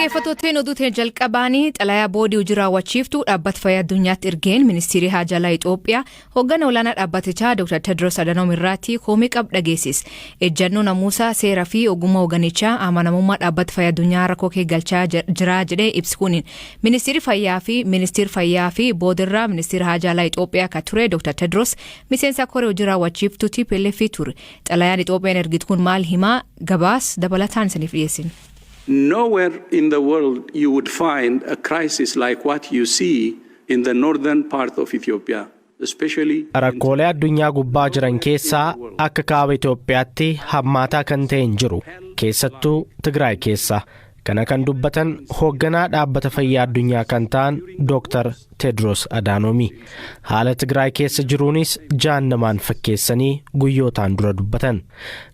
Dhaggeeffattootni oduu jalqabaanii xalayaa boodii hojii raawwachiiftuu dhaabbata fayyaa addunyaatti ergeen ministeerri haajaa Itoophiyaa hoggana olaanaa dhaabbatichaa Dr. Tedros Adhanom irratti komii qabu dhageessise. Ejjannoo namuusaa seeraa fi ogummaa hoogganichaa amanamummaa dhaabbata fayyaa addunyaa rakkoo keessa galchaa jira jedhee ibsi kun. Ministeerri fayyaa fi ministeerri fayyaa fi boodirraa ministeera haajaa Itoophiyaa kan ture Dr. Tedros miseensa koree hojii raawwachiiftuu TPLF ture. Xalayaan Itoophiyaan ergitu kun maal himaa gabaas dabalataan isiniif dhiyeessina. Nowhere in the world you would find a crisis like what you see in the northern part of Ethiopia. Rakkoolee addunyaa gubbaa jiran keessaa akka kaaba Itoophiyaatti hammaataa kan ta'e hin jiru. Keessattuu Tigraay keessa. Kana kan dubbatan hoogganaa dhaabbata fayyaa addunyaa kan ta'an Dr. Tedros Adhaanomi. Haala Tigraay keessa jiruunis jaannamaan fakkeessanii guyyootaan dura dubbatan.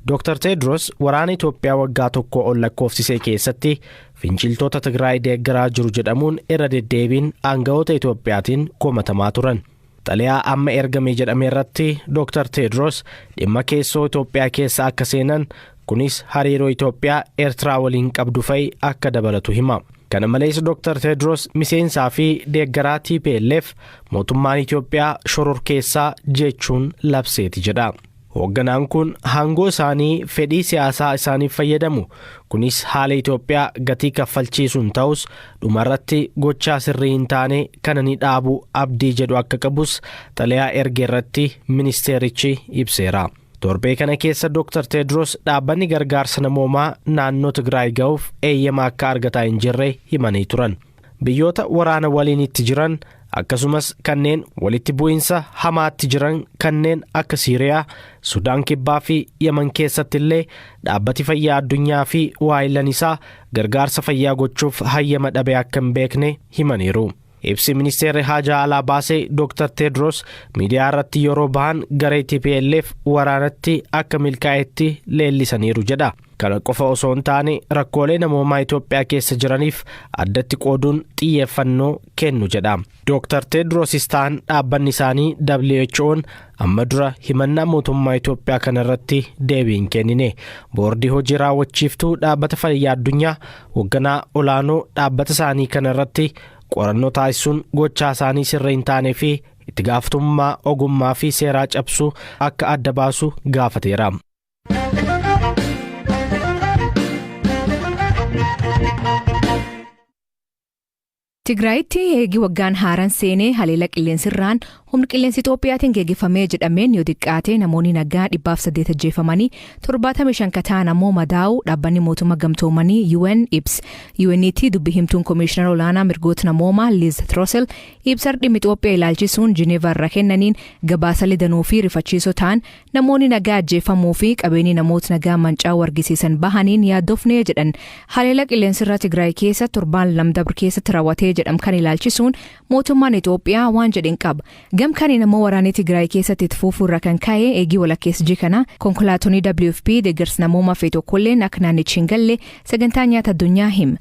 Dr. Tedros waraana Itoophiyaa waggaa tokko ol lakkoofsisee keessatti finciltoota Tigraay deeggaraa jiru jedhamuun irra deddeebiin aanga'oota Itoophiyaatiin komatamaa turan. Xalayaa amma ergame jedhame irratti Dr. Tedros dhimma keessoo Itoophiyaa keessa akka seenan, kunis hariiroo Itoophiyaa Eertiraa waliin qabdu fa'i akka dabalatu hima. Kana malees Dr. Tedros miseensaa fi deeggaraa TPLF mootummaan Itoophiyaa shororkeessaa jechuun labseeti jedha. Hoogganaan kun aangoo isaanii fedhii siyaasaa isaaniif fayyadamu. Kunis haala Itoophiyaa gatii kaffalchiisuun ta'us, dhumarratti gochaa sirrii hin taane kana ni dhaabu abdii jedhu akka qabus xalayaa erge irratti ministeerichi ibseera. Torbee kana keessa Dr. Tedros dhaabbanni gargaarsa namoomaa naannoo Tigraay ga'uuf eeyyama akka argataa hin jirre himanii turan. Biyyoota waraana waliin itti jiran, akkasumas kanneen walitti bu'iinsa hamaatti jiran kanneen akka Siiriyaa, Sudaan Kibbaa fi Yaman keessatti illee dhaabbati fayyaa addunyaa fi waayillan isaa gargaarsa fayyaa gochuuf hayyama dhabe akka hin beekne himaniiru. Ibsi ministeerri haajaa alaa baasee Dr. Tedros miidiyaa irratti yeroo bahan garee TPLF waraanatti akka milkaa'etti leellisaniiru jedha. Kana qofa osoo hin taane, rakkoolee namoomaa Itoophiyaa keessa jiraniif addatti qooduun xiyyeeffannoo kennu jedha. Dr. Tedrosis ta'an dhaabbanni isaanii WHO'n amma dura himannaa mootummaa Itoophiyaa kana irratti deebii hin kennine. Boordii hojii raawwachiiftuu dhaabbata fayyaa addunyaa hoogganaa olaanoo dhaabbata isaanii kana irratti qorannoo taasisuun gochaa isaanii sirrii hin taanee fi itti gaafatamummaa ogummaa fi seeraa cabsuu akka adda baasu gaafateera. Tigraayitti eegi waggaan haaraan seenee haleela qilleensirraan humni qilleensi Itoophiyaatiin geggeeffamee jedhameen yoo xiqqaate namoonni nagaa 108 ajjeefamanii, 75 kan ta'an ammoo madaa'uu dhaabbanni mootummaa gamtoomanii UN ibsa. UN'tti dubbi himtuun koomishinara olaanaa mirgoota namoomaa Liz Throssell ibsa dhimma Itoophiyaa ilaalchisuun Jineevaa irra kennaniin, gabaasa danuu fi rifachiisoo ta'an namoonni nagaa ajjeefamuu fi qabeenyi namoota nagaa mancaa'uu argisiisan bahaniin yaaddofnee jedhan. Haleela qilleensirraa Tigraay keessa torbaan 2 dabre keessatti raawwatee jedham kan ilaalchisuun mootummaan Itoophiyaa waan jedhin qaba. Gamkaaniin ammoo waraanni Tigraay keessatti itti fufuu irra kan ka'e eegii walakkeessa kana konkolaatonni WFP deeggarsa namoomaa fe'e tokkolleen akka naannichi hin galle sagantaa nyaata addunyaa hima.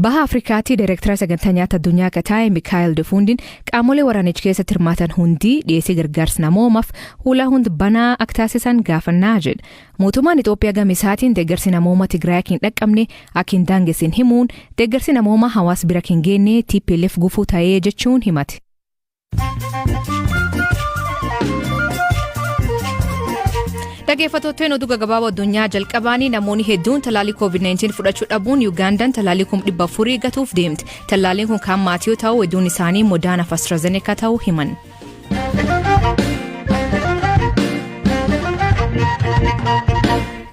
Baha Afrikaatti Daayireektara sagantaa nyaata addunyaa akka ta'e Mikaayil Defuundiin qaamolee waraanicha keessatti hirmaatan hundi dhiyeessii gargaarsa namoomaaf hulaa hundi banaa akka taasisan gaafannaa jedha. Mootummaan Itoophiyaa gama isaatiin deeggarsi namooma Tigraay akka hin dhaqqabne akka hin daangessin himuun, deeggarsi namooma hawaasa bira hin geenye TPLF gufuu ta'ee jechuun himate. Dhaggeeffattootni, oduu gaggabaaboo addunyaa jalqabaanii namoonni hedduun talaalii COVID-19 fudhachuu dhabuun Yugaandaan talaalii 400,000 gatuuf deemti. Talaaliin kun kan maatii yoo ta'u, hedduun isaanii Moderna fi AstraZeneca ta'uu himan.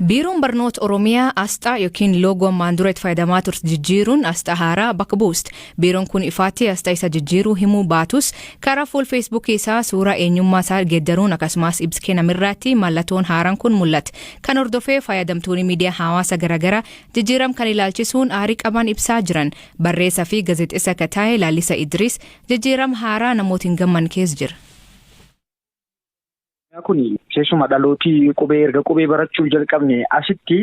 Biiroon Barnoota Oromiyaa asxaa yookiin loogoo ammaan dura itti fayyadamaa turte jijjiiruun asxaa haaraa bakka buuste. Biiroon kun ifaatti asxaa isa jijjiiruu himuu baatus, karaa fuul Feesbuukii isaa suuraa eenyummaa isaa geeddaruun akkasumas ibsa kennamirraatti mallattoon haaraan kun mul'ate. Kan hordofee fayyadamtoonni miidiyaa hawaasaa garaagaraa jijjiiram kan ilaalchisuun aarii qaban ibsaa jiran. Barreessaa fi gaazexeessaa akka ta'e Laalisa Idris jijjiiram haaraa namoota hin gamman keessa jira. Kun keessuma dhalootii qubee erga qubee barachuu jalqabne asitti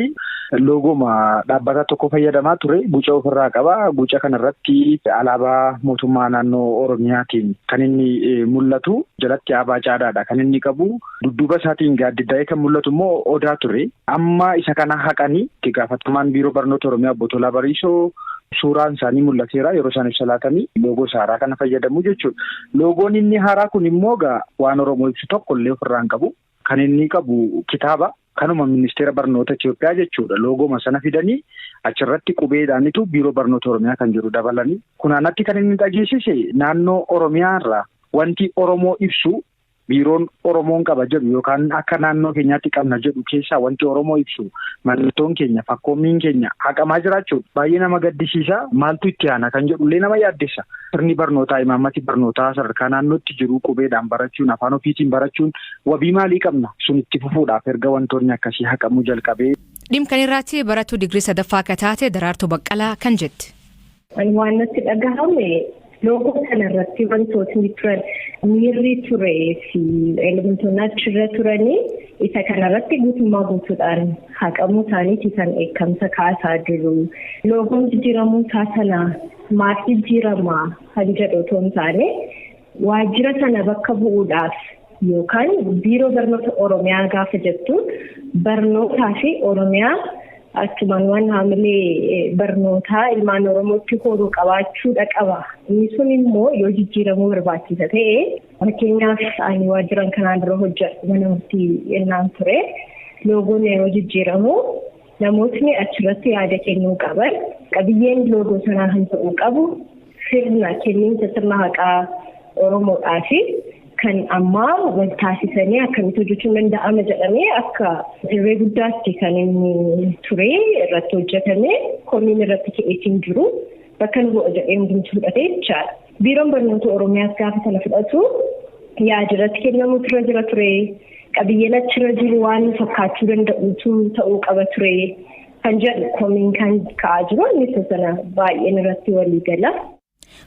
loogoma dhaabbata tokko fayyadamaa ture. Guca ofirraa qaba. Guca kanarratti alaabaa mootummaa naannoo Oromiyaatiin kan inni mul'atu. Jalatti abaa caadaadha kan inni qabu. Dudduuba isaatiin gaaddiddaa'ee kan mul'atu immoo odaa ture. Amma isa kana haqanii, itti gaafatamaan biiroo barnoota Oromiyaa obbo Tolaa Bariisoo Suuraan isaanii mul'ateera yeroo isaan ibsa laatanii loogoo haaraa kana fayyadamu jechuudha. Loogoon inni haaraa kun immoo egaa waan Oromoo ibsu tokko illee ofirraa hin qabu. Kan inni qabu kitaaba kanuma ministeera barnoota Itoophiyaa jechuudha. Loogoma sana fidanii achirratti qubeedhaanitu biiroo barnoota Oromiyaa kan jiru dabalanii. Kunaanatti kan inni dhageessise naannoo Oromiyaa irraa wanti Oromoo ibsu biiroon Oromoon qaba jedhu yookaan akka naannoo keenyaatti qabna jedhu keessaa wanti Oromoo ibsu mallattoon keenya fakkoommiin keenya haqamaa jiraachuudha. Baay'ee nama gaddisiisa, maaltu itti aana kan jedhullee nama yaaddessa. Sirni barnootaa imaammati barnootaa sadarkaa naannootti jiru qubeedhaan barachuun afaan ofiitiin barachuun wabii maalii qabna sun itti fufuudhaaf erga wantoonni akkasii haqamuu jalqabee. Dhimma irratti barattuu digirii sadaffaa akka taate Daraartuu Baqqalaa kan jette. Waan natti dhagahame, loogoo kana irratti wantootni turan, miirri turee fi elementoonni achirra turanii isa kanarratti guutummaa guutuudhaan haqamuu isaaniiti kan dheekkamsa kaasaa jiru. Loogoon jijjiiramuu isaa sana maaf jijjiiramaa kan jedhu otoo hin taane, waajjira sana bakka bu'uudhaaf yookaan biiroo barnoota Oromiyaa gaafa jettu barnootaa fi Oromiyaa achumaan waan haamilee barnootaa ilmaan Oromootti horuu qabaachuudha qaba. Inni sun immoo yoo jijjiiramuu barbaachisa ta'e, fakkeenyaaf ani waajjiran kanaan dura hojjedhu mana murtii yennaan ture, loogoon yeroo jijjiiramu namootni achirratti yaada kennuu qaban, qabiyyeen loogoo sanaa kan ta'uu qabu sirna kenniinsa sirna haqaa Oromoodhaa fi kan ammaa wal taasisanii akkamitti hojjechuun danda'ama jedhamee akka dirree guddaatti kan inni ture irratti hojjetame, komiin irratti ka'eetiin jiru bakka nu bu'a jedhee hundumti fudhate jechaadha. Biiroon barnoota Oromiyaas gaafa sana fudhatu yaada irratti kennamutu irra jira ture. Qabiyyeen achirra jiru waan fakkaachuu danda'utu ta'uu qaba ture kan jedhu komiin kan ka'aa jiru, inni sana baay'een irratti walii gala.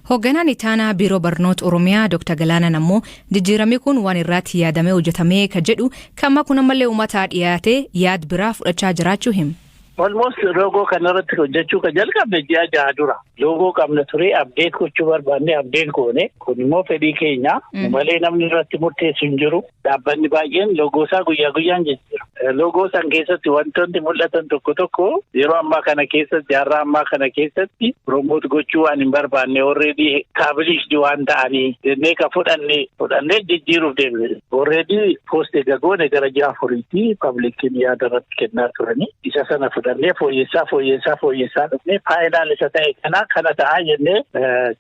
Hoogganaan itaanaa Biiroo Barnoota Oromiyaa Dr. Galaanaan ammoo jijjiiramni kun waan irratti yaadamee hojjetamee ka jedhu kan kun ammallee uummataa dhiyaatee yaad biraa fudhachaa jiraachuu hima. Almost loogoo kanarratti hojjechuu kan jalqabne ji'a 6 dura. Loogoo qabna ture, update gochuu barbaanne, update goone. Kun immoo fedhii keenya malee namni irratti murteessu hin jiru. Dhaabbanni baay'een loogoo isaa guyyaa guyyaan jijjiiru. Loogoo san keessatti wantoonni mul'atan tokko tokko yeroo ammaa kana keessatti, jaarraa ammaa kana keessatti promote gochuu waan hin barbaanne, already established waan ta'anii jennee ka fudhannee jijjiiruuf deemne. Already post eega goone gara ji'a 4tti publiciin yaada irratti kennaa turanii, isa sana fudhannee fooyyessaa fooyyessaa fooyyessaa dhufnee final isa ta'e kana ta'aa jennee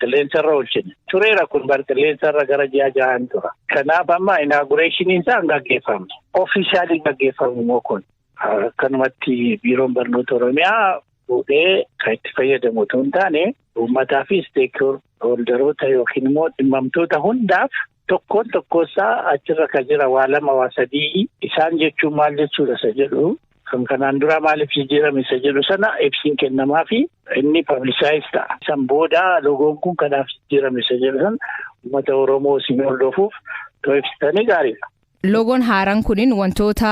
qilleensarra oolchine. Tureera kun bar qilleensarra gara ji'a 6n tura. Kanaaf amma inaugurationiin isaa hin gaggeeffamne. Officially gaggeeffamu immoo kun akkanumatti biiroon barnoota Oromiyaa fuudhee kan itti fayyadamu otoo hin taane, uummataa fi stakeholderoota yookiin immoo dhimmamtoota hundaaf tokkoon tokkosaa achirra kan jira waa lama waa sadii isaan jechuun maal jechuudha isa jedhu, kan kanaan dura maaliif jijjiirame isa jedhu sana ibsiin kennamaa fi inni publicize ta'a. San booda loogoon kun kanaaf jijjiirame isa jedhu sana uummata Oromoo isin hordofuuf too ibsitanii gaariidha. Loogoon haaraan kunin wantoota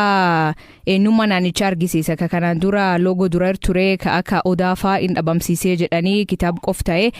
eenyummaa naannichaa argisiisa. Ka kanaan dura loogoo dura ture ka akka odaa fa'aa hin dhabamsiisee jedhanii kitaaba qof ta'e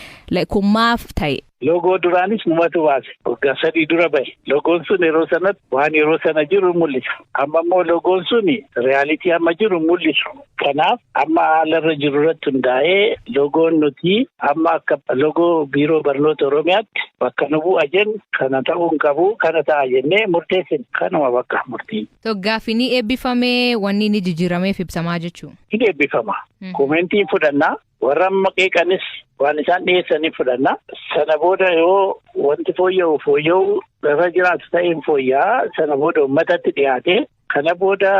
kun maaf ta'e? Loogoo duraanis numatu baase. Waggaa 3 dura bahe. Loogoon sun yeroo sanatti waan yeroo sana jiru mul'isa. Amma immoo loogoon sun reality amma jiru mul'isu. Kanaaf amma haala irra jiru irratti hundaa'ee loogoon nuti amma akka loogoo biiroo barnoota Oromiyaatti bakka nu bu'a jennu kana ta'uu hin qabu, kana ta'a jennee murteessine, kanuma bakka murtiin. Gaaffii ni eebbifamee wanni inni jijjiirameef ibsamaa jechuudha. Ni eebbifama. Commentii fudhannaa. Warra amma qeeqanis waan isaan dhiyeessanii fudhanna. Sana booda yoo wanti fooyya'u fooyya'u irra jiraatu ta'een fooyya'aa, sana booda uummatatti dhiyaate, kana booda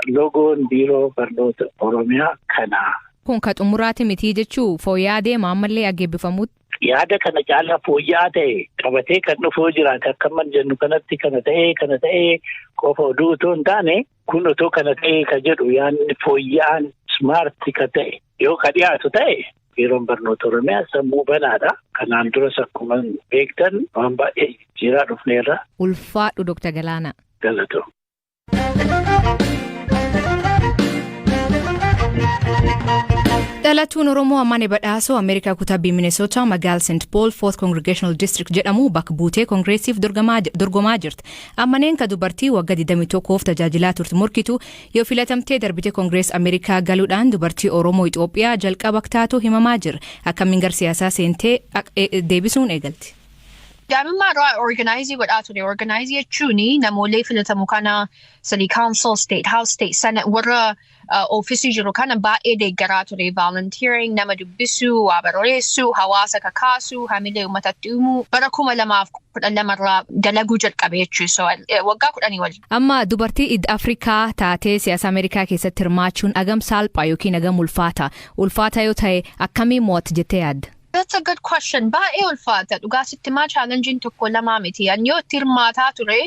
loogoon biiroo barnoota Oromiyaa kana. Kun ka xumuraati miti jechuu, fooyya'aa deema ammallee ageebbifamuutti. Yaada kana caalaa fooyya'aa ta'e qabatee kan dhufu jiraate, akka amma jennu kanatti kana ta'ee kana ta'ee qofa oduu otoo hin taane, kun otoo kana ta'ee ka jedhu yaadni fooyya'aan smart ka ta'e yoo ka dhiyaatu ta'e, biiroon barnoota Oromiyaa sammuu banaadha. Kanaan duras akkuma beektan waan baay'ee jijjiiraa dhufneerra. Ulfaadhu, Dooktar Galaanaa. Galatoo. Dhalatuun Oromoo Amane Badhaasoo Ameerikaa kutaa Minnesota magaala St. Paul Fourth Congressional District jedhamu bakka buutee Koongireesiif dorgomaa jirti. Amaneen ka dubartii waggaa 21f tajaajilaa turte morkitu yoo filatamtee darbite Koongirees Ameerikaa galuudhaan dubartii Oromoo Itoophiyaa jalqaba taatu himamaa jira. Akkamiin gar siyaasaa seentee deebisuun eegalti. Daa'imummaa irraa organize godhaa ture. Organize jechuun namoolee filatamu kana City Council, State House, State Senate warra oofisii jiru kana baay'ee deeggaraa ture. Volunteering, nama dubbisuu, waa barreessuu, hawaasa kakaasuu, hamilee uummatatti uumuu bara 2012 irraa dalaguu jalqabe jechuudha. Waggaa 10 waliin. Amma dubartii Afrikaa taatee siyaasa Ameerikaa keessatti hirmaachuun agam salphaa yookiin agam ulfaata? Ulfaata yoo ta'e, akkamiin mo'atta jettee yaadda? That's a good question. Baay'ee ulfaata. Dhugaa sitti maa, challenge tokko lamaa miti. Ani yoo itti hirmaataa ture,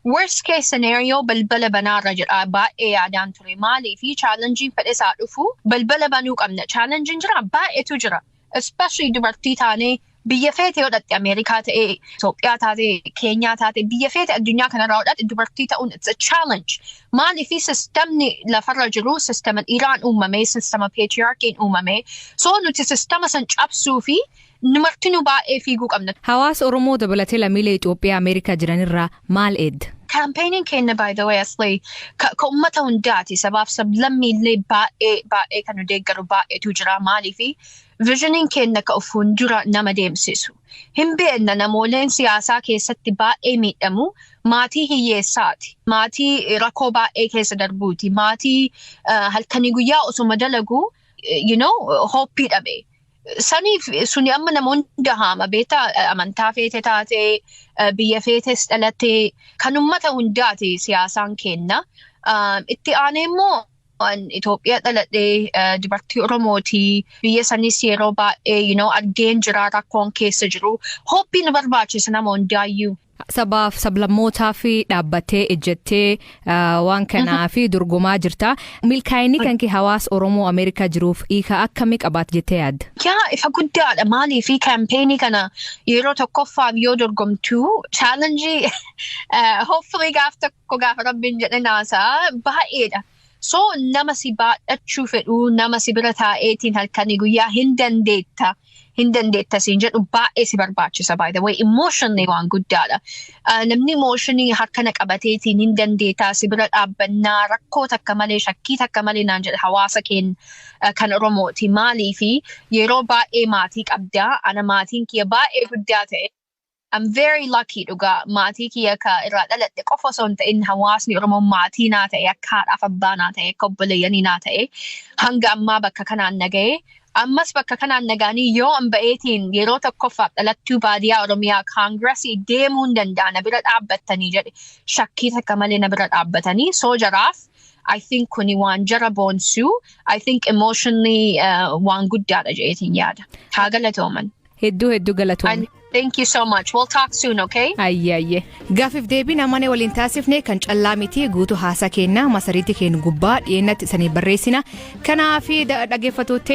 worst case scenario balbala banaarra jedha baay'ee yaadaan ture. Maaliifi challenge fedhe isaa dhufu balbala banuu qabna. Challenge jira, baay'eetu jira. Especially dubartii taanee biyya feete yoo dhatte, Ameerikaa ta'ee, Itoophiyaa taate, Keenyaa taate, biyya feete addunyaa kanarraa yoo dhatte, dubartii ta'uun it's a challenge. Maaliifi sistemni lafarra jiru sistema dhiiraan uumame, sistema patriarchiin uumame. So nuti sistema san cabsuu fi numartinuu baay'ee fiiguu qabna. Hawaasa Oromoo dabalatee lammiilee Itoophiyaa Ameerikaa jiranirraa maal eedda? Campaigning keenya, by the way, asli ka uummata hundaati. Sabaaf sablammiillee baay'ee baay'ee kan nu deeggaru baay'eetu jira. Maaliifi visioniin keenya ka of fuuldura nama deemsisu. Hin beekna, namooleen siyaasaa keessatti baay'ee miidhamu maatii hiyyeessaati. Maatii rakkoo baay'ee keessa darbuuti. Maatii halkanii guyyaa osuma dalagu hope dhabe. Saniif suni amma namoonni haama beektaa, amantaa feete taatee, biyya feetes dhalattee, kan uummata hundaati siyaasaan kenna. Itti aanee immoo Itoophiyaa dhaladhee, dubartii Oromootii, biyya sanis yeroo baay'ee argeen jira rakkoon keessa jiru. Hope nu barbaachisa nama hundaayyuu. Sabaaf sablammootaa fi dhaabbattee ejjettee waan kanaa fi dorgomaa jirta. Milkaa'inni kan kee hawaasa Oromoo Ameerikaa jiruuf hiika akkamii qabaata jettee yaadda? Yaa, ifa guddaadha. Maaliifi campaignii kana yeroo tokkoffaaf yoo dorgomtu challenge, hopefully gaaf tokko gaafa Rabbiin jedhe naasaa, baay'eedha. So nama si baadhachuu fedhu, nama si bira taa'eetiin halkanii guyyaa hin dandeetta, hin dandeetta siin jedhu baay'ee si barbaachisa. By the way, emotionally waan guddaadha. Namni emotionally harkana qabateetiin hin dandeettaa, si bira dhaabbannaa, rakkoo takka malee, shakkii takka malee naan jedhe hawaasa keenya kan Oromooti. Maaliifi yeroo baay'ee maatii qabdaa, ana maatiin kiyya baay'ee guddaa ta'e. I'm very lucky dhugaa, maatii kiyya ka irraa dhaladhe qofa osoo hin ta'in hawaasni Oromoo maatii naa ta'e, akka haadhaaf abbaa naa ta'e, akka obboleeyyanii naa ta'e, hanga ammaa bakka kanaan naga'e. Ammas bakka kanaan nagaanii yoo an ba'eetiin yeroo tokkoffaaf dhalattuu baadiyaa Oromiyaa Congressii deemuu hin danda'a, na bira dhaabbattanii jedhe, shakkii takka malee na bira dhaabbatanii. So jaraaf I think kuni waan jara boonsuu, I think emotionally waan guddaadha jedheetiin yaada. Haa galatooman. Hedduu hedduu galatoomi. Thank you so much. We'll talk soon, okay? Ayyee ayyee. Gaafiif deebii namani waliin taasifne kan callaa miti, guutuu haasaa kennaa masariitti keenya gubbaa dhiyeennatti isanii barreessina. Kanaaf dhaggeeffattoota